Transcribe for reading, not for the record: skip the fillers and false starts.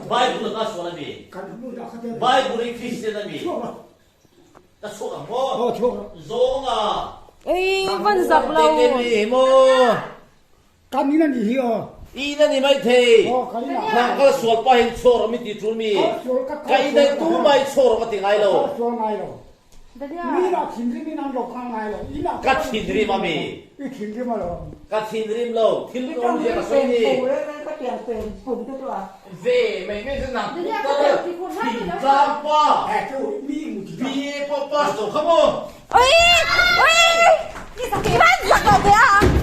Bible ka sual a mi? Bible hi Christian a mi? Ka chhuak ang maw? Zawnga. Ei, van zak lo. Te mi maw? Kan in a nih hi aw. I in a ni mai thei. Aw, kan in ah. Nang kal sual pa hin chhuak rawh min ti tul mi. Kal sual ka Ka in ah tumah i chhuak rawh ka ti ngai lo. Kal sual ngai lo. Mi inah thinrim in an lo kal ngai lo. In ah Ka thinrim a mi. I thinrim a lo. Ka thinrim lo. Thil awm zia ka sawi ni. Ve mai mai chu nang putar thingtlang pa. BA pawh pass lo kha maw. Ui! Ui! Van zak lo teh a.